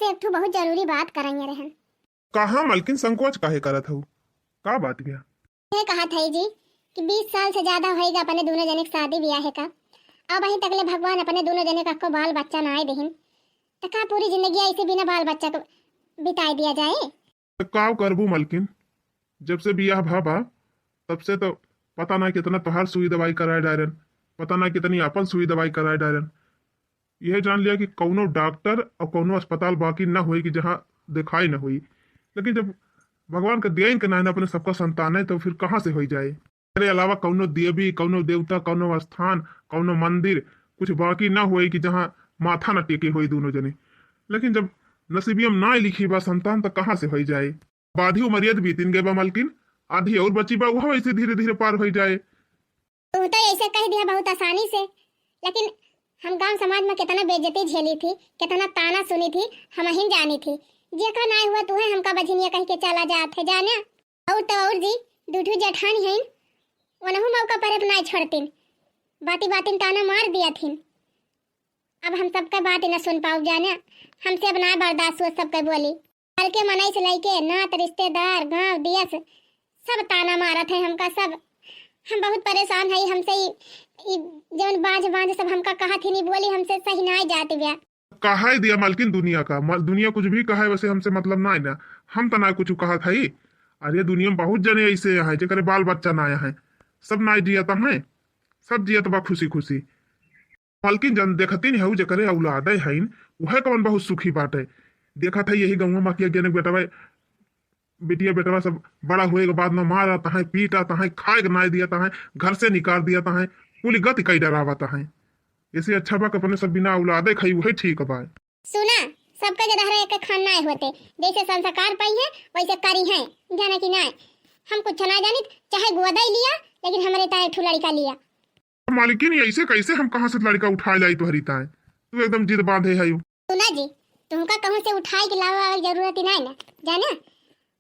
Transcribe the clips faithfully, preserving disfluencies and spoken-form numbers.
एक ठो बहुत जरूरी बात करइया रहन। कहाँ मलकिन, संकोच काहे करत हऊ? का बात बिया? ये कहत हई जी कि बीस साल से ज्यादा होइगा अपने दोनों जने के शादी बियाह का। अब अहीं तकले भगवान अपने दोनों जने का को बाल बच्चा ना आए देहिन, त का पूरी जिंदगी ऐसे बिना बाल बच्चा के बिताई दिया जाए? त का करबू मलकिन, जब से बियाह भा बा, तब से तो पता ना कितना तोहार सुई दवाई कराए डारन, पता ना कितनी आपन सुई दवाई कराए डारन। यह जान लिया कि कौनो डॉक्टर और कौनो अस्पताल बाकी न होई कि जहाँ दिखाई न होई। लेकिन जब भगवान के देन के नाय ना अपने सबका संतान है, तो फिर कहाँ से होई जाए? एकरे अलावा कौनो देवी, कौनो देवता, कौनो स्थान, कौनो मंदिर कुछ बाकी ना होई कि जहाँ माथा न टेके होई दोनों जने। लेकिन जब नसीबियम ना लिखी बा संतान, तो कहाँ से होई जाए? आधी उमरिया त बीतिन गए बा मलकिन, आधी और बची बा, वह वैसे धीरे धीरे पार होई जाए। तू तो ऐसे कह दिया बहुत आसानी से, लेकिन हम गांव समाज में कितना बेइज्जती झेली थी, कितना ताना सुनी थी, हम ही जानी थी। जेका नाय हुआ तू है हमका बझिनिया कह के चला जात है जाने। और तो और जी, दू ठो जेठानी हईन, उनहु मौका पर अपना छोड़तीन, बाती बातिन ताना मार दिया थीन। अब हम सबके बात न सुन पाउब जाने, हमसे अब ना बर्दाश्त हुआ सबके बोली। घर के मनई से लइके नात रिश्तेदार, गांव देश, सब ताना मारत है हमका सब। हम बहुत परेशान है हमसे, ई, ई जौन बांझ बांझ सब हमका कहत ही नहीं बोली, हमसे सही ना जात बिया। कहाई दिया मलकिन दुनिया का, मल-, दुनिया कुछ भी कहे, वैसे हमसे मतलब ना है ना, हम तो ना कुछ कहत है। अरे दुनिया में बहुत जने ऐसे हैं जेकरे बाल बच्चा ना आया है, सब ना जियत हैं, सब जियत बा खुशी खुशी। मलकिन जन देखतिन हऊ जेकरे औलादे हईन, उहे कवन बहुत सुखी बाटे। देखत है यही गौवा में कि अज्ञान के बेटवा, बिटिया बेटवा सब बड़ा होए के बाद में मारत हैं, पीटत हैं, खाए के नाय दियत हैं, घर से निकाल दियत हैं, कुल गति कई डरावत हैं। ऐसे अच्छा बा कि अपने सब बिना औलादे खाई, उहे ठीक बा। सुना, सबके जदहरा एक खान नाय होते, जैसे संस्कार पाई है वैसे करी है, जाना कि नाय। हम कुछ ना जानित, चाहे गोदा ही लिया, लेकिन हमरे ताए एक ठो लड़का लिया। मालकिन, ये ऐसे कैसे हम कहाँ से लड़का उठाए लाई तोहरी ताए? तू एकदम जिद बांधे है। सुना जी, तुमका कहूँ से उठाए के लावा वाली जरूरत ही नाय ना, जाना?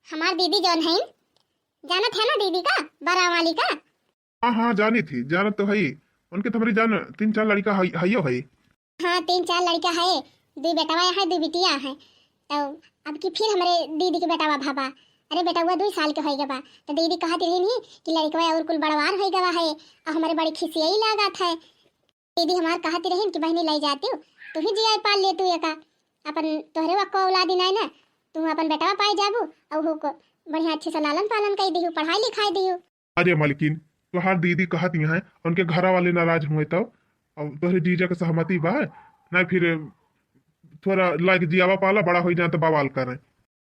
हमार दीदी जौन है, जानत है ना दीदी का, बरा वाली का? हाँ, हाँ, जानी थी, जानत तो है। उनके तो हमारी जान तीन चार लड़का है, हइयो है। हाँ, तीन चार लड़का है, दुई बेटवा है, दुई बिटिया है। तो अब की फिर हमरे दीदी के बेटवा भाबा, अरे बेटवा दुई साल के होई गवा, तो दीदी कहत रही नहीं कि लड़कवा और कुल बड़वार होई गवा है, और हमारे बड़ी खिसियाई लागत है। दीदी हमार कहत रही कि बहनी लाई जाती हो, तू ही जिया पाल ले तू एका, अपन तोहरे वक्को औलादी नाय ना, तू अपन बेटवा पाए जाबू, और हो को बढ़िया अच्छे से लालन पालन कर दिहू, पढ़ाई लिखाई दिहू। अरे मलकिन, तोहार दीदी कहत यहाँ, उनके घरा वाले नाराज हुए तो, और तोहरे जीजा के सहमति बा, ना फिर थोड़ा लाइक जियावा पाला, बड़ा होई जाए तो बवाल करे।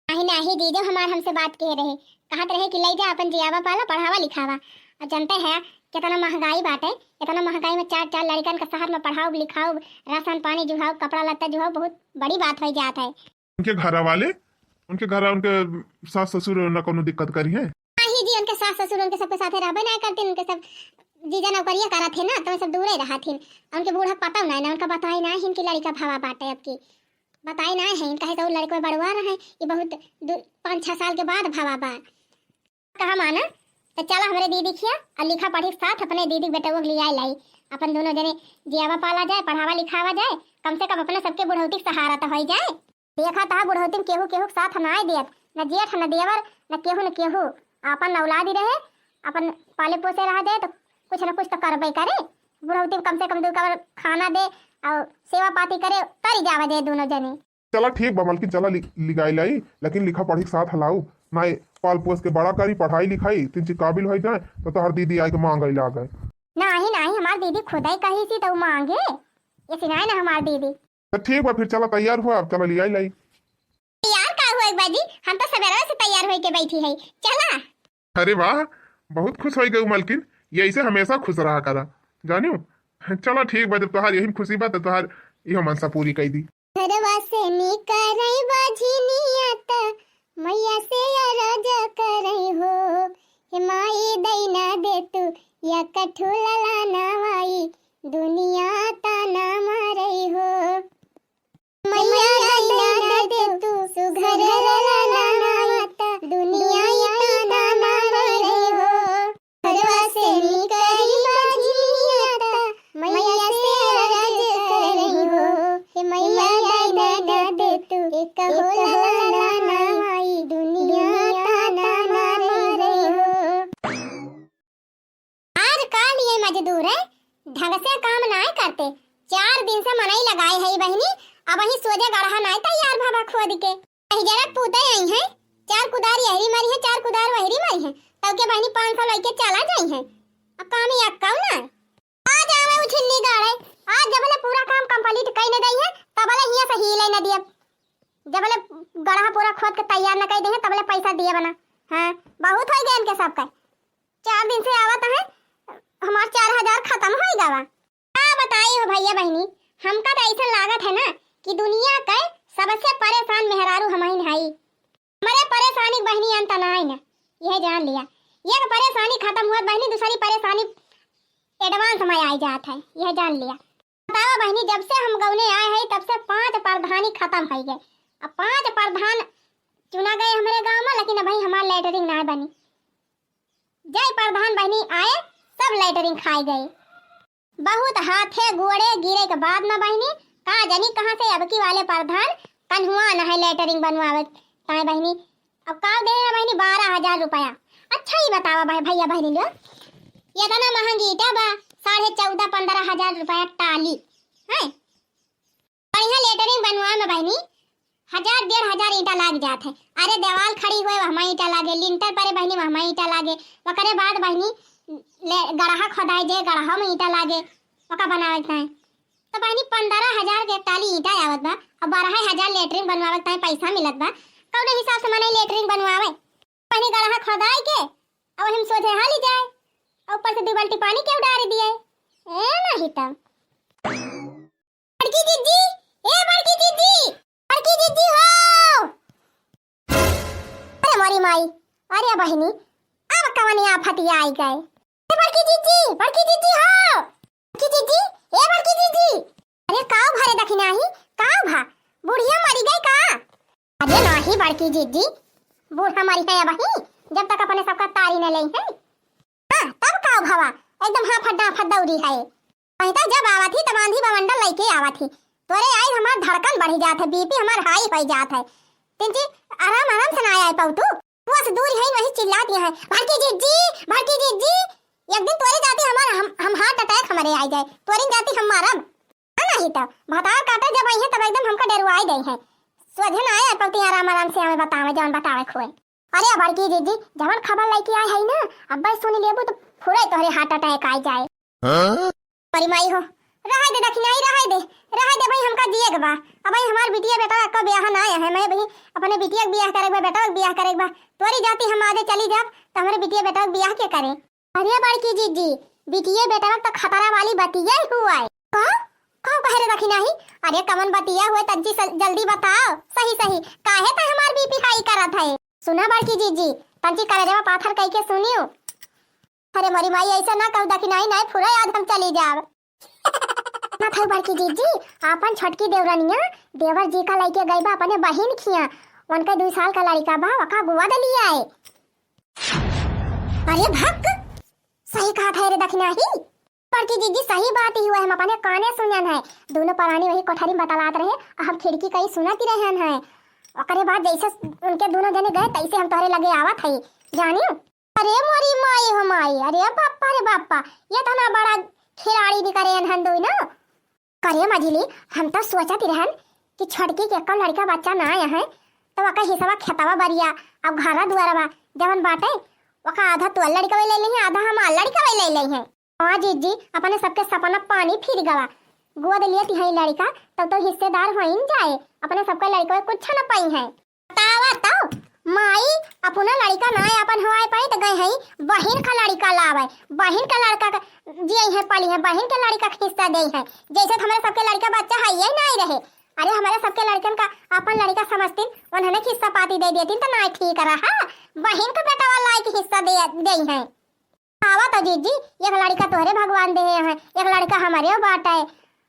नाही, नाही, जीजो हमार हमसे बात कहे रहे, कहत रहे कि ले जा अपन जियावा पाला, पढ़ावा लिखावा। और जानते हैं कितना महंगाई बाटे, इतना महंगाई में चार चार लड़कन का शहर में पढ़ाओ लिखाओ, राशन पानी जुहाओ, कपड़ा लत्ता जुहाओ, बहुत बड़ी बात हो जात है। उनके घरा वाले, उनके घरा, उनके सास ससुर ना कोनो दिक्कत करी है? नाही जी, उनके सास ससुर उनके सबके साथे रहबे ना करतीन, उनके सब जीजा नौकरिया करत है ना, तो सब दूरे रहत हिन। उनके बूढ़ा के पता ना है ना, उनका बताए ना हिन कि लड़का भावा बाटे अब की, बताए ना है, कहे तो लड़का बड़वा रहे, ये बहुत दू, पाँच छह साल के बाद भावा बा। कहा माना, तो चला हमरे दीदी खिया और लिखा पढ़ी के साथ अपने दीदी के बेटवा के लिया लाई, अपन दोनों जने जियावा पाला जाए, पढ़ावा लिखावा जाए, कम से कम अपने सबके बुढ़ौती के सहारा तो हो जाए। देखा तहा बुढ़ौती में केहू केहू के साथ ना आए दियत, न जेठ, न देवर, न केहू, न केहू। आपन औलाद ही रहे, अपन पाले पोसे रहा जाए तो कुछ न कुछ तो करबे करे। बुढ़ौती में कम से कम दू कवर खाना दे और सेवा पाती करे, तरी जावा जाए दोनों जने। चला ठीक बा मलकिन, चला लि-, लिगाई लाई, लेकिन लिखा पढ़ी के साथ हलाऊ। ना पाल पोस के बड़ा करी, पढ़ाई लिखाई, तीन चीज काबिल हो जाए तो तोहर दीदी आए के मांगे लागे। नाही, नाही, हमार दीदी खुदे कही सी तो मांगे, ऐसी नाही ना हमार दीदी। तो ठीक बा, फिर चला तैयार हुआ, अब चला लियाई लाई। तैयार का हुआ एक बाजी, हम तो सवेरे से तैयार होके बैठी है, चला। अरे वाह, बहुत खुश हो गई मलकिन, यही से हमेशा खुश रहा करा, जानियो। चला ठीक बा, जब तोहार यही में खुशी बा तो तोहार इहो मनसा पूरी कई दी। घरवा से निकरई बाझिनिया त मैया से अरज करई हो, हे माई दैना दे तू या कठुला लाना वाई, दुनिया ताना मारई हो। मैया दैना दे तू सुघर ललनवा त दुनिया ई ताना मारई हो। घरवा से निकरी बाझिनिया त मैया से अरज करई हो। हे मैया दैना दे तू एक चार दिन से मनई लगाए है बहिनी, अबहीं सोझे गड़हा नाहीं तैयार भवा खोद के। अही जरा पूते आई हैं, चार कुदार यहरी मरी है, चार कुदार वहरी मरी है, तब के बहिनी पाँच सौ लइके चला जाई हैं। अब काम ही अक्काऊ ना। आज आवे उ छिल्ली गाड़े, आज जबले पूरा काम complete कई न दई है, तबले हियाँ से हिले न दियब। जबले गड़हा पूरा खोद के तैयार न कई दे हैं, तबले पैसा दिए बना। हाँ, बहुत होइ गए इनके सबका। चार दिन से आवत है, हमार चार हजार खतम होइ गवा। का बताई हो भइया बहिनी, हमका त अइसन लागत है ना कि दुनिया के सबसे परेशान मेहरारू हमहिन हई। हमरे परेशानी के बहिनी अंत नाई ना, यह जान लिया। एक परेशानी खतम हुआ बहिनी, दूसरी परेशानी advance में आई जात है, यह जान लिया। बतावा बहिनी, जब से हम गौने आए हैं तब से पांच प्रधानी खतम होइ गए। अब पांच प्रधान चुना गए हमरे गाँव में, लेकिन अबहीं हमार लेटरिन नाई बनी। जय प्रधान बहिनी आए, सब लेटरिन खाए गए। बहुत हाथे गोड़े गिरे के बाद में बहिनी, का जानी कहाँ से अबकी वाले प्रधान कन्हुआ न है लेटरिन बनवावे ताए बहिनी। अब का दे रहा बहिनी, बारह हजार रुपया। अच्छा ही बतावा भाई, भइया बहिनी लोग, ये इतना महंगी ईटा बा, साढ़े चौदह पन्द्रह हजार रुपया टाली है। बढ़िया लेटरिन बनवावे में बहिनी, हजार डेढ़ हजार ईटा लाग जात है। अरे देवाल खड़ी हुए वहमा ईटा लागे, लिंटर परे बहिनी वहमा ईटा लागे, ओकरे बाद बहिनी ले गड़हा खोदाए जे गड़हा में ईटा लागे, ओका बनावे ताए। तो बहिनी पन्द्रह हजार के टाली ईटा आवत बा, और बारह हजार लेटरिन बनवावे ताए पैसा मिलत बा। कौन हिसाब से मनई लेटरिन बनवावे? बहिनी गड़हा खोदाए के, अब हम सोझे हाली जाए, और ऊपर से दो बाल्टी पानी के उडार दिए। ए नहीं तब। बड़की जिज्जी, ए बड़की जिज्जी, बड़की जिज्जी हो। अरे मोरी माई, अरे बहिनी, अब कवनी आफत आई गए। ए बड़की जिज्जी, बड़की जिज्जी हो। बड़की जिज्जी, ए बड़की जिज्जी। अरे काव भा रे दखिनाही, काव भा? बुढ़िया मरी गई का? अरे नाही बड़की जिज्जी, बूढ़ा मरी है अबही, जब तक अपने सबका तारी न लेई है। हाँ, तब का भवा, एकदम हाफत डाफत दौरी है। वहीं तो जब आवत ही तब आंधी बवंडर लइके आवत ही। तोरे आई हमार धड़कन बढ़ी जात है, बीपी हमार हाई होइ जात है। तिनची आराम आराम से ना आए पाऊ तू। बस दूर है वही चिल्लात यहाँ है, "भड़की जिज्जी, भड़की जिज्जी।" एक दिन तोरे जाती हमार हम, हम हार्ट अटैक हमरे आई जाए, तोरे जाती हम मारब। हाँ, नहीं तो भतार काटे जब आई है तब एकदम हमका डरवाई दे है। सोझे ना आए पौती आराम आराम से हमें बतावे, जवन बतावे खोए। अरे बड़की जिज्जी, जवन खबर लइके आए है ना, अब्बे सुन लेबू तो फुरे तोहरे हार्ट अटैक आई जाए। हाँ? अरे माई हो, रहे दे दखिनाई, रहे दे, रहे दे भाई, हमका जिए के बा। अब भाई हमार बिटिया बेटा का ब्याह ना आया है, मैं भाई अपने बिटिया के ब्याह करे के बा, बेटा के ब्याह करे के बा। तोरी जाती हम आजे चली जाब, तो हमारे बिटिया बेटा के ब्याह के करे? अरे बड़की जिज्जी, बिटिये बेटवा त खतरा वाली बतिया ही हुआ है। का? का कहे रे दखिनाही? अरे कवन बतिया हुए तज्जी सल-, जल्दी बताओ, सही सही, काहे त हमार बीपी हाई करत है? सुना बड़की जिज्जी, तज्जी करेजवा पाथर कई के सुनियो। अरे मोरी माई, ऐसा ना कहू दखिनाही, नहीं फुरे आज हम चली जाब। ना था बड़की जिज्जी, आपन छोटकी देवरनिया देवर जी का लइके गई बा अपने बहिन खिया, उनके दो साल का लड़का बा, वका गोद लिया है। अरे भक, सही कहा था रे दखिनाही। बड़की जिज्जी सही बात ही हुआ, हम अपने काने सुनन है। दोनों परानी वही कोठरी में बतलात रहे, आ हम खिड़की कई सुनत ही रहन है। ओकरे बाद जैसे उनके दोनों जने गए, तैसे हम तोहरे लगे आवत है, जानियो। अरे मोरी माई हो माई, अरे बापा रे बापा, ये तो ना बड़ा खिलाड़ी निकरे हन दोनों। करे मझिली, हम तो सोचत ही रहन कि छोटकी के एको लड़का बच्चा ना आया है, तो ओका हिस्सा खेतवा बरिया, अब घरा दुआरवा जवन बाटे, ओका आधा तोर लड़कवे ले लेही, आधा हमार लड़कवे ले लेही। हाँ जिज्जी, अपने सबके सपना पानी फिर गवा। गोद लिए तिहाई लड़का, तब तो हिस्सेदार होइन जाए, अपने सबके लड़कवे कुछ न पाई है। बतावा तो, माई अपना लड़का ना आपन हवाए पाई त गए हई बहिन का लड़का लावे, बहिन का लड़का का जियई है, पाली है, बहिन के लड़का के हिस्सा देई है। जैसे त हमरे सबके लड़का बच्चा है ये नहीं रहे। अरे हमरे सबके लड़कन का आपन लड़का समझतीन, उन्हने के हिस्सा पाती दे देतीन त ना ठीक रहा। बहिन का बेटवा लाए के हिस्सा दे, देई है। आवा तो जीजी, एक लड़का तोहरे भगवान देहे हैं, एक लड़का हमरे बाटे।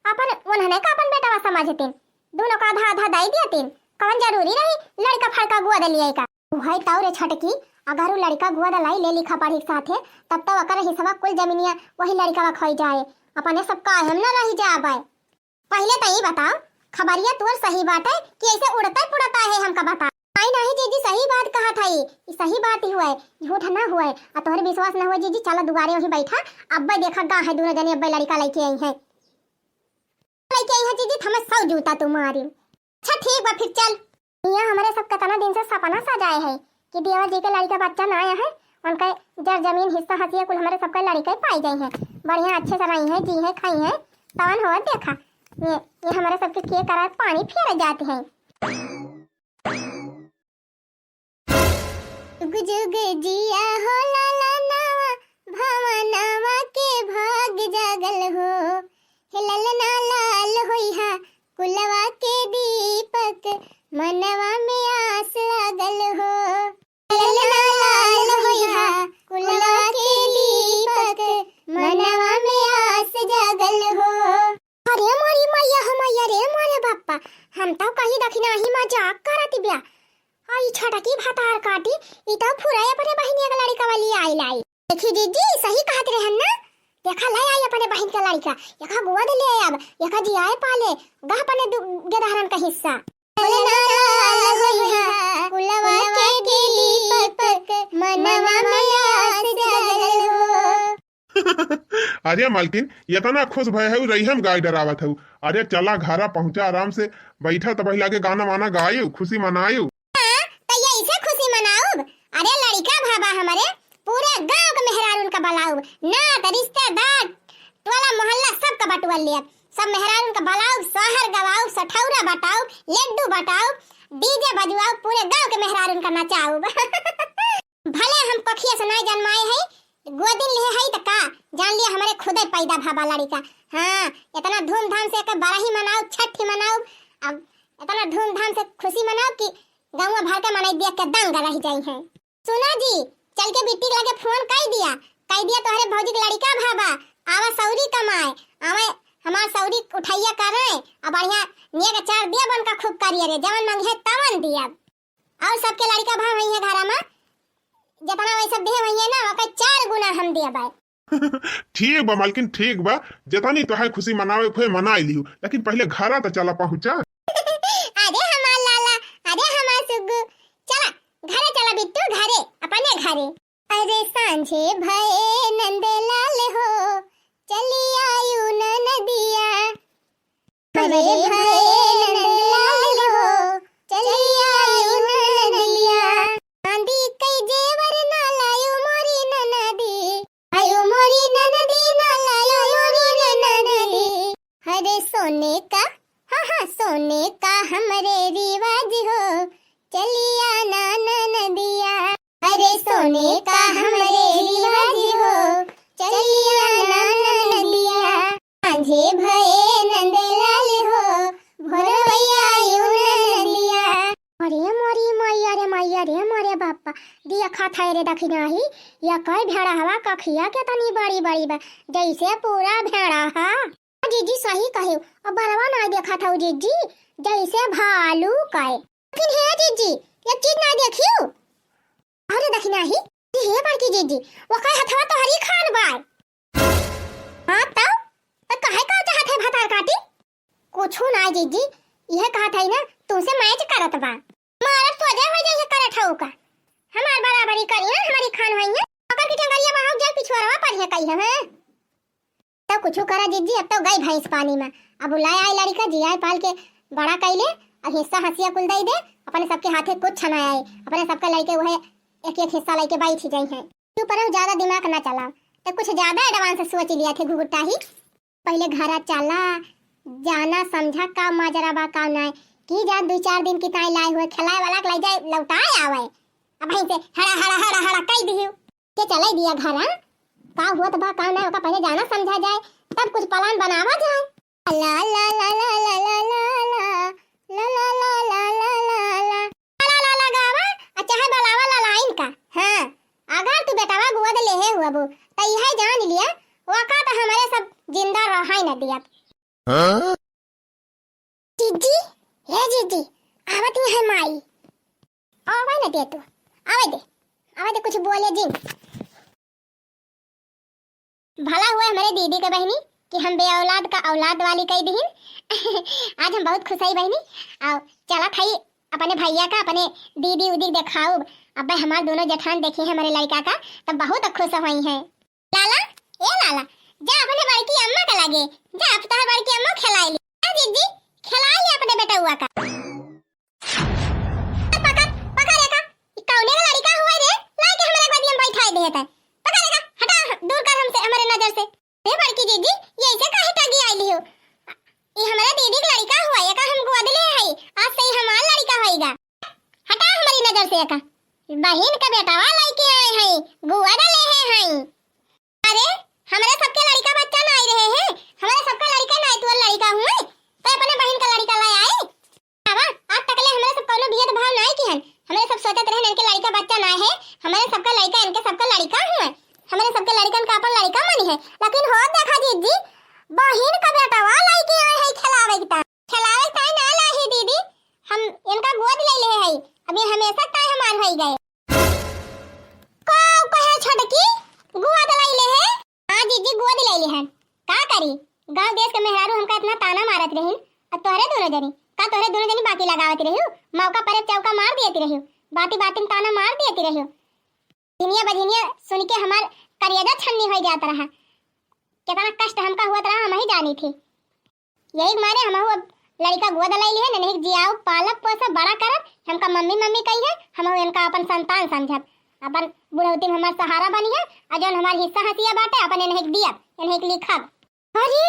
अपन उन्हने का अपन बेटवा समझतीन, दोनों का आधा आधा दाई दियतीन। कौन जरूरी रही लड़का फड़का गोद लिए का? उहै तौ रे छटकी, अगर उ लड़का गोद लाई ले लिखा पढ़ी के साथे, तब तो ओकर हिस्सा कुल जमीनिया वही लड़का खोई जाए, अपने सब काहे में न रह जाबे। पहिले त ई बताओ, खबरिया तोर सही बाटे कि ऐसे उड़ते पुड़ते है, हमका बता। आई नाही जीजी, सही बात कहत हई, ई सही बात ही हुए, झूठ ना हुए। आ तोहरे विश्वास ना हुए जीजी, चला दुआरे वहीं बैठा, अब्बे देखा गा है दोनों जने, अब्बे लड़का लेके आई हैं। जूता तू मारी। अच्छा ठीक बा फिर चल। इहाँ हमरे सब केतना दिन से सपना सजाए है कि देवर जी के लड़िका बच्चा ना आए हैं, उनके जर जमीन हिस्सा हसिया कुल हमरे सबके लड़िका पाई जाई हैं, बढ़िया अच्छे से रही हैं, जी हैं, खाई हैं, तवन हो देखा ये, ये हमरे सबके के करा पानी फेर जाते हैं। जुग जुग जिया हो ललनवा, भवनवा के भाग जागल हो। हे ललना लाल होइहा, कुलवा के दीपक, मनवा में आस लागल हो। ललना लाल होइहा, कुलवा के दीपक, मनवा में आस जागल हो। अरे मोरी मैया हो मैया रे मोरे बाप्पा, हम तो कही दखिनही मजाक करत बिया। आ ई छटकी भतार काटी, ई तो फुराए अपने बहिनिया के लड़िका वाली आई लाई। देखी जीजी, सही कहत रहन ना, देखा ले आई अपने बहिन के लड़िका, एका गोद ले अब, एका जियाए पाले, गह अपने दु-, गेदहरन का हिस्सा। कुलवा के दीपक, मनवा में आस जगल हो। अरे मालकिन, एतना खुश भय हऊ, रही हम गाय डरावत हऊ। अरे चला घरा पहुँचा, आराम से बैठा, तब लागे गाना वाना गायू, खुशी मनायू। हाँ, त यैसे खुशी मनाउब। अरे लड़िका भाबा हमरे, पूरे गाँव के मेहरारून का बलाउब, नात रिश्तेदार, टोला मोहल्ला सबका बटुआ लेब। सब मेहरारून का बलाउब, सोहर गवाउब, सठौरा बटाउब, लड्डू बटाउब, डीजे बजवाउब, पूरे गाँव के मेहरारून का नचाउब। भले हम कोखिया से नाई जन्माए हई, गोदिन लिहे हई त का, जान लिया हमरे खुदे पैदा भाबा लड़िका। हाँ, एतना धूमधाम से एके बरही मनाउब, छठी मनाउब, अब एतना धूमधाम से खुशी मनाउब कि गौवा भर के मनई देख के दंग रह जाई हैं। सुना जी, चल के बिट्टी के लगे फोन कई दिया, कई दिया तोहरे भौजी के लड़िका भाबा, आवा सौरी कमाए, आवे हमार सौरी उठैया करे, आ बढ़िया नेग चार दिया बन का खूब करिए रे, जवन मंगिहे तवन दिया। और सबके लड़िका भाई हुई है घरा में, जितना वही सब दिहे हुई है ना, ओकर चार गुना हम दिया बाय। ठीक बा मालकिन, ठीक बा, जितनी तोहार खुशी मनावे के होए मनाई लिहू, लेकिन पहले घरा तो चला पहुँचा। अरे हमार लाला, अरे हमार सुग्गू, चला घरे चला बिट्टू, घरे, अपने घरे। अरे सांझे भये नंदलाल हो, चली आयु ननदिया। अरे भये नंदलाल हो, चली आयु ननदिया। चांदी के जेवर ना लायु मोरी ननदी, आयु मोरी ननदी ना लायु मोरी ननदी। अरे सोने का, हाँ हाँ, सोने का हमरे रिवाज हो, चली आना ननदिया। अरे सोने का हमरे रिवाज हो, चली आना ननदिया। सांझे भये नंदलाल हो, भोरवैया आयु ननदिया। अरे मोरी मैया रे मैया रे मोरे बापा, दिया खात है रे दखिनही, या कई भेड़ा हवा कखिया के तनी बड़ी बड़ी बा, जैसे पूरा भेड़ा हा। जीजी सही कहे, अब बरवा ना देखा था जीजी, जैसे भालू कहे। लेकिन हे जीजी, एक चीज ना देखियो। अरे दखिनही, हे बड़की जीजी, वो कहे हथवा तोहरी खान बाय। हाँ तब, त काहे का चाहत है भतार काटी? कुछु ना जीजी, यह कहत है ना, तुमसे मैच करत बा। मारब सोजा हो जाइए करत हऊ का। हमार बराबरी करी है, हमारी खान होई है। ओकर की टंगरिया बहाव जाए पिछुआरवा पर है कही है, हैं? तब कुछु करा जीजी, अब तो गई भैंस पानी में। अब उ लाए आए लड़िका, जियाए पाल के बड़ा कइले, अब हिस्सा हंसिया कुल दई दे, अपने सबके हाथे कुछ ना आए, अपने सबके लइके उहे एक एक हिस्सा लइके बैठ जाई हैं। तू पर ज्यादा दिमाग ना चला, तो कुछ ज्यादा एडवांस सोच लिया थे घुघुटाही। पहले घरा चला, जाना समझा का माजरा बा का नाय, की जान दुई चार दिन की ताई लाए हुए खिलाए वाला के लई जाए लौटाए आवे। अब वहीं से हड़ा हड़ा हड़ा हड़ा कई दिहियो। के चले दिया घरा, का हुआ तो बा का नाय, ओका पहले जाना समझा जाए, तब कुछ प्लान बनावा जाए। ला ला ला ला ला ला ला ला ला ला ला ला ला ला ला ला ला गावा, आ चाहे बलावा ला लाइन का। हाँ, अगर तू बेटवा गोद लेहे हुआ बू, त यह जान लिया, वका त हमरे सब जिंदा रहाई न दियत। हाँ? जीजी, हे जीजी, आवत ही है माई। आवे न दे तू, आवे दे, आवे दे, कुछ बोले जिन। भला हुआ हमरे दीदी के बहिनी कि हम बे औलाद का औलाद वाली कई दिहिन। आज हम बहुत खुश हई बहिनी। आओ, चला खाई अपने भैया का, अपने दीदी उदी देखाउब। अब हमार दोनों जेठान देखी हैं हमरे लड़का का, तब बहुत खुश होई हैं। लाला, ए लाला, जा अपने बड़की अम्मा के लगे, जा अब तोहर बड़की अम्मा खिलाई ली। जा जीजी, खिलाई देखा, बहिन का बेटवा लइके आए हैं, गोद लेहे हैं। अरे, हमरे सबके लड़िका बच्चा नाहीं रहे हैं, हमरे सबका लड़िका नाहीं, तोर लड़िका हुए, तो अपने बहिन का लड़िका ले आई। बाबा, आज तकले हमरे सब कौनो भेदभाव नाहीं किहन, हमरे सब सोचत रहन इनके लड़िका बच्चा नाहीं है, हमरे सबका लड़िका इनके सबका लड़िका हुए, हमरे सबके लड़िकन का अपन लड़िका मनी है, लेकिन हो देखा जीजी, बहिन का बेटवा लइके आए हैं खेलावे के ताईं। खेलावे के ताईं ना लाई है दीदी, हम इनका गोद ले ले है, अभी हमेशा ताईं हमार होई गए। का कहे छोटकी, गोद ले ले है? हाँ जीजी, गोद ले ले है। का करी, गाँव देश के मेहरारू हमका इतना ताना मारत रही, और तोहरे दोनों जनी, का तोहरे दोनों जनी बाती लगावत रही हो? मौका पर चौका मार दियत रही हो, बाती बाती में ताना मार दियत रही हो। बजनिया बजनिया सुन के हमार करेजा छन्नी हो जात रहा, कितना कष्ट हमका हुआ रहा, हम ही जानी थी। यही मारे हमहू अब लड़िका गोद ले लिहे, नन्ही जियाऊ पालब पोसब बड़ा करब, हमका मम्मी मम्मी कही है, हमहू इनका अपन संतान समझब, अपन बुढ़ौती में हमार सहारा बनी है, और जौन हमार हिस्सा हसिया बाटे अपन इन्हें दियब, इन्हें लिखब। अरे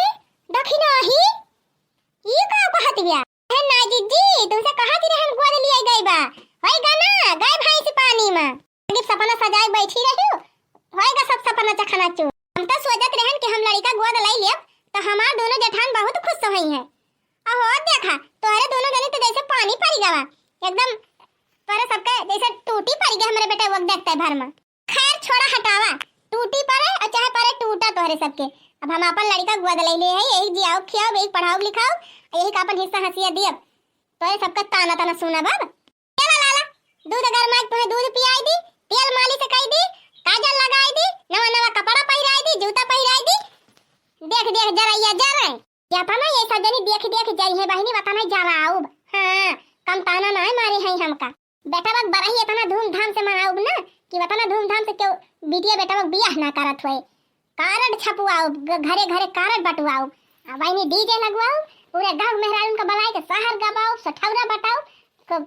दखिनाही, ई का कहत बिया? है ना जीजी, तुमसे कहा थी रहन गोद लिए गई बा, होई गा ना, गए भैंस पानी में। अजीब सपना सजाए बैठी रही हो, होएगा सब सपना चखनाचूर। हम तो सोचत रहन कि हम लड़िका गोद ले लेब, तो हमार दोनों जेठान बहुत खुश होई हैं। अहो देखा, तोहरे दोनों जने तो जैसे पानी पड़ गवा, एकदम तोहरे सबके जैसे टूटी पड़ गई हमरे बेटा वो देखते भर में। खैर छोड़ा हटावा, टूटी पड़े और चाहे पड़े टूटा तोहरे सबके। अब हम अपन लड़िका गोद ले ले है, यही जियाओ खियाओ, यही पढ़ाओ लिखाओ, यही का अपन हिस्सा हसिया दियब। तोहरे सबका ताना ताना सुनब अब। चला लाला, दूध गरमाई के तुहे दूध पियाई दी, तेल मालिश कई दी, काजल लगाई दी, नवा नवा कपड़ा पहिराई दी, जूता पहिराई दी। देख देख जरैया जरे। या तना ये सब जनी देख देख जाई है बहिनी, वतना जराउब। हाँ, कम ताना नाहीं मारे हैं हमका। बेटवा के बरही इतना धूमधाम से मनाउब ना कि वतना धूमधाम से केहू बिटिया बेटवा के बियाह ना करत होए। कार्ड छपवाउब, ग-, घरे घरे कार्ड बंटवाउब। आ बहिनी डीजे लगवाउब, पूरे गाँव मेहरारून का बुलाए के सहर गवाउब, सठौरा बटाउब। खूब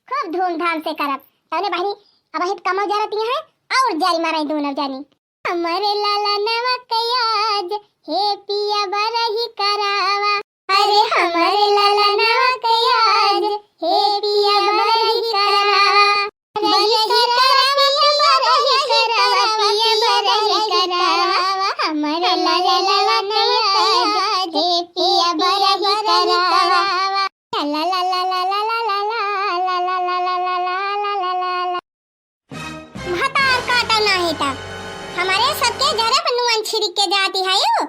खूब धूमधाम से करब। तौने बहिनी, अबहित कमो जरती हैं और जारी मारे दोनों जानी। हमरे लाला नवा के आज, हे पिया बरही करावा। अरे हमरे लाला नवा के आज, हे पिया बरही करावा। बरही करावा, पिया बरही करावा, पिया बरही करावा। हमरे लाला नवा के आज, हे पिया बरही करावा। ला ला ला ला। भतार काटा नाही ता। हमरे सबके जरब नुअन छिड़क के जाती है यू।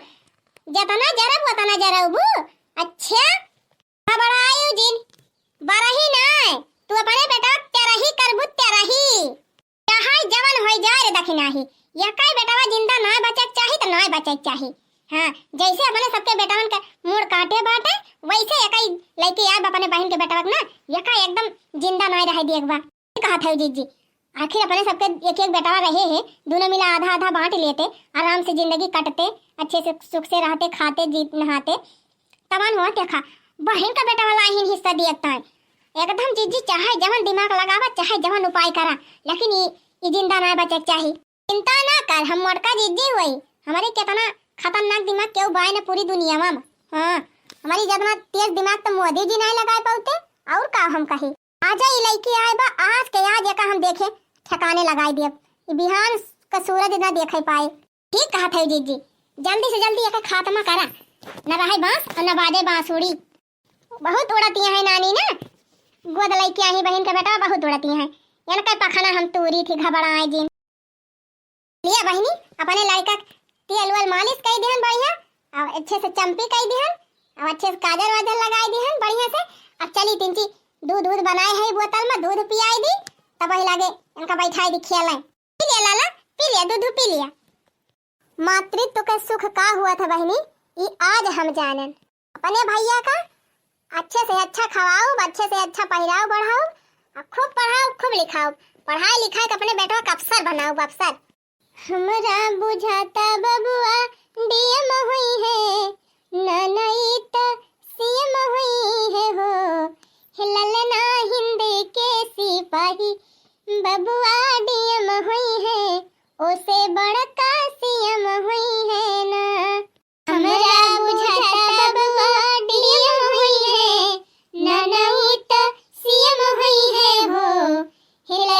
जतना जरब वतना जरबू। अच्छा। घबरायू जिन। बरही नाय। तू अपने बेटा तेरही करबू तेरही। चाहे जवन होई जाए रे दखिनाही, यकाई बेटवा जिंदा नाय बचे के चाही त नाय बचे के चाही। हाँ, जैसे अपने सबके बेटवन के मूड़ काटे बाटे, वैसे यकाई लइके आए अपने बहिन के बेटवा के ना, यका एकदम जिंदा नाय रहे दिए के बा। कहत है जीजी, आखिर अपने सबके एक एक बेटवा रहे है, दोनों मिला आधा आधा बांट लेते, आराम से जिंदगी कटते, अच्छे से सुख से रहते, खाते जी नहाते। तवन हुआ देखा, बहिन का बेटवा लाहिन हिस्सा दिए ताई। एकदम जीजी चाहे जवन दिमाग लगावा, चाहे जवन उपाय करा, लेकिन ई, ई जिंदा ना बचे के चाही। चिंता ना कर, हम मोटका जीजी हुई। हमारे कितना खतरनाक दिमाग केहू बाय न पूरी दुनिया में। हाँ, हमारी जितना तेज दिमाग तो मोदी जी नहीं लगाए पाते, और का हम कही। आजा ई लइके आए बा, आज के आज एका हम देखे ठिकाने लगाई दियब। ई बिहान का सूरज ना देखे पाए। ठीक कहत है जीजी, जल्दी से जल्दी एका खात्मा करा, न रहे बांस और न बाजे बांसुरी। बहुत उड़तिया है नानी ना, गोद लइके आई बहिन के बेटा, बहुत उड़तिया है। इनका पखना हम तूरी थी, घबराए जिन। लिया बहिनी, अपने लड़का के तेल वेल मालिश कई दिहन बढ़िया, और अच्छे से चम्पी कई दिहन, और अच्छे से काजल वाजल लगाई दिहन बढ़िया से। अब चली तिनची दूध दूध बनाए है बोतल में, दूध पियाई दी, तब वही लागे इनका बैठाई दी खियालें। पी लिया लाला, पी लिया, दूध पी लिया। मातृत्व के सुख का हुआ था बहिनी, ई आज हम जानन। अपने भैया का अच्छे से अच्छा खवाओ, अच्छे से अच्छा पहिराओ बढ़ाओ, आ खूब पढ़ाओ, खूब लिखाओ। पढ़ाई लिखाई के अपने बेटवा का अफसर बनाओ, अफसर। हमरा बुझाता बबुआ डीएम हुई है, ना नहीं त सीएम हुई है हो। हे ललना हिंद के सिपाही, बबुआ डीएम हुई है, ओसे बड़का सीएम हुई है ना। हमरा बुझाता बबुआ डीएम हुई है, ना नहीं त सीएम हुई है हो। हे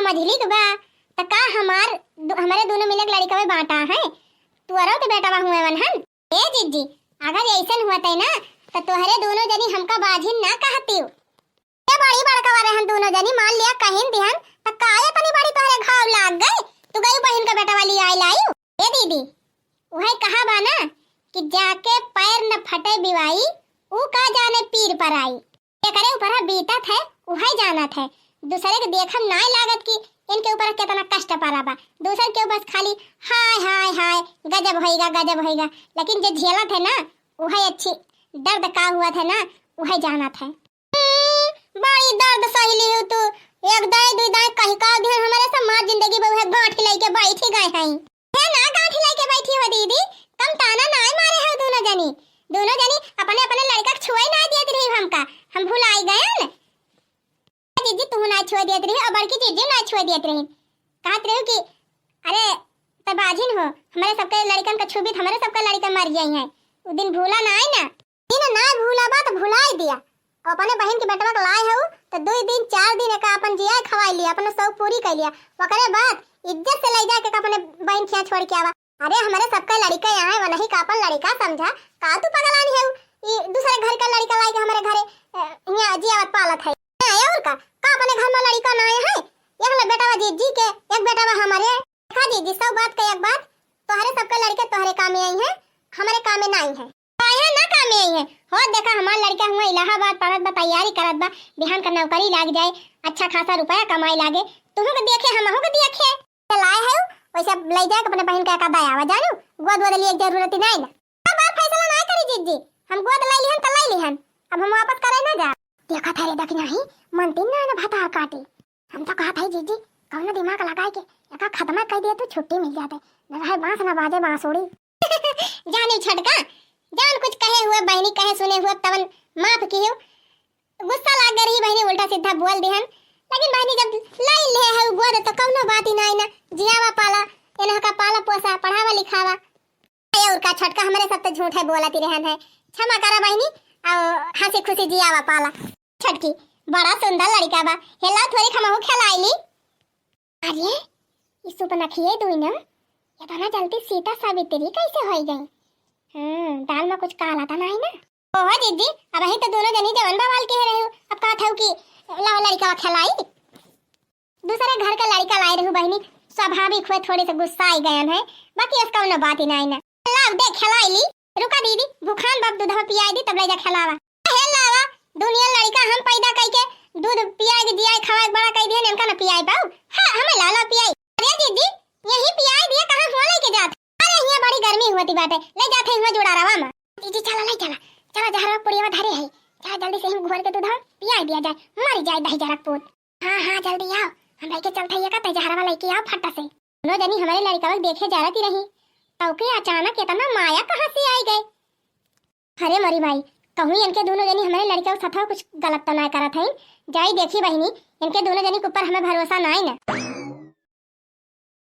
मझली के बा, त का हमार दु-, हमरे दुनो मिले के लड़िकवे बाँटा है? तुअरो त बेटवा हुए वन हन। ए जिज्जी, अगर अइसन हुअत है ना, त तोहरे दुनो जनी हमका बाझिन ना कहतिउ। ए बड़ी बड़कवा रहन दुनो जनी, मान लिया कहिन दिहन, त काहे तनी बड़ी तोहरे घाव लाग गए? तू गई बहिन का बेटवा लिआइ लाइउ। ए दीदी, उहइ कहा बा ना कि जाके पैर न फटे बिवाई, ऊ का जाने पीर पर आई। एकरे ऊपर बीतत है, उहइ जानत है। दूसरे के देखम नाय लागत कि इनके ऊपर केतना कष्ट पड़ा बा। दूसर के ऊपर खाली हाय, हाय, हाय, गजब होइगा, गजब होइगा। लेकिन जे झेलत है ना, उहइ अच्छी दर्द का हुअत है ना, उहइ जानत है। हम्म, बड़ी दर्द सहिली हो तू। एक दाई, दुई दाई कहि का दिहन हमरे से मार जिंदगी बहू है, गांठी लइके बैठी गए हैं। हे ना गांठी लइके बैठी हो दीदी, कम ताना नाय मारे हो दुनो जनी। दुनो जनी अपने अपने लड़िका के छुए ना देत रही हमका, हम भुलाई गए न। जिज्जी तू ना छुए देत रही और बड़की जिज्जी ना छुए देत रही। कहत रही कि अरे त बाझिन हो, हमरे सबके लड़िकन का छुबी त हमरे सबके लड़िका मर जाई हैं। उ दिन भूला ना आई ना। दिन ना भूला बा त भुलाई दिया। और अपने बहिन के बेटवा के लाए हऊ त दुई दिन चार दिन एका अपन जिया खवाई लिया, अपने शौक पूरी कर लिया। ओकरे बाद इज्जत से ले जाके अपने बहिन खिया छोड़ के आवा। अरे हमरे सबका लड़िका यहाँ है, वनही का अपन लड़िका समझा। का तू पगलानी है? ई दूसरे घर का लड़िका लाई के हमरे घरे, अ, हियाँ जियावत पालत है। ना है और का? का अपने घर में लड़िका ना आए है? एक ले बेटा बा जिज्जी के, एक बेटा बा हमरे। देखा जिज्जी, सब बात के एक बात, तोहरे सबका लड़िका तोहरे कामे आई है, हमरे कामे ना आई है। काहे ना कामे आई है? हो देखा, हमार लड़िका हुआ इलाहाबाद पढ़त बा, तैयारी करत बा, बिहान का नौकरी लाग जाए, अच्छा खासा रुपया कमाए लागे, तुहू के देखे, हमहू के देखे। चलाए है, वैसे ले जाके अपने बहिन का एका दयावा जानू, गोद वोद लिए जरूरत ही नहीं ना। अब आप फैसला ना करी जिज्जी, हम गोद ले लिहन त ले लिहन, अब हम वापस करे ना जा। देखा था रे दखिनाही, मनती ना ना भतार काटी। हम तो कहा था जिज्जी, कौनो दिमाग लगाए के एका खत्मा कर दिया तो छुट्टी मिल जाते, न रहे बांस ना बाजे बांसुड़ी। जानी छोटका, जान कुछ कहे हुए बहनी, कहे सुने हुए तवन माफ कियो। गुस्सा लाग गए रही बहनी, उल्टा सीधा बोल दिहन। लेकिन बहनी जब लाई ले है गोद तो कौनो बात ही ना आई ना, जियावा पाला, एनह का पाला पोसा, पढ़ावा लिखावा। ए और का छोटका, हमरे सब तो झूठ है बोलत ही रहन है, क्षमा करा बहनी, और हंसी खुशी जियावा पाला। छोटकी, बड़ा सुंदर लड़िका बा, हेला थोड़ी हमहू खेलाई ली। अरे, ई सुपनखिए दुई न, इतना जल्दी सीता सावित्री कैसे होई गई? हम्म, दाल में कुछ काला तो नहीं ना? ओहो जिज्जी, अबहीं तो दुनो जनी जवन बवाल कहे रहे हो, अब कहत हो कि लावा लड़िका खेलाई। दूसरे घर का लड़िका लाए रहू बहनी, स्वाभाविक हुए थोड़े से गुस्सा आई गयन है, बाकी इसका उन्हें बात ही नहीं ना। लाव दे खेलाई ली। रुका दीदी, भुखान बाप दूधवा पियाई दी, तब ले जा खेलावा। हे लावा, दुनिया लड़िका हम पैदा कई के दूध पियाई के जियाई खवाई के बड़ा कई दिहन, इनका न पियाई पाऊ। हाँ, हमें लावा लावा पियाई। अरे दीदी, यही पियाई दिया, कहाँ हुआ लेके जात? अरे हियाँ बड़ी गर्मी हुआ थी बाटे, ले जाते हुआ जुड़ा रवा मा। दीदी चला, ले चला, चला जहरवा पुड़ियावा धरे है, चला जल्दी से हम घोर के दूधवा पियाई दिया जाए, मर जाए दही जरा पूत। हाँ, हाँ, जल्दी आओ, हम लेके चलते हैं का, ते जहरवा लेके आओ फटा से। दोनों जनी हमारे लड़िकवा के देखे जा रही रही, तो के अचानक इतना माया कहाँ से आई गए? अरे मोरी माई, कहूँ इनके दोनों जनी हमारे लड़िकवा के साथ कुछ गलत तो ना करत है? जाई देखी बहिनी, इनके दोनों जनी के ऊपर हमें भरोसा ना है ना।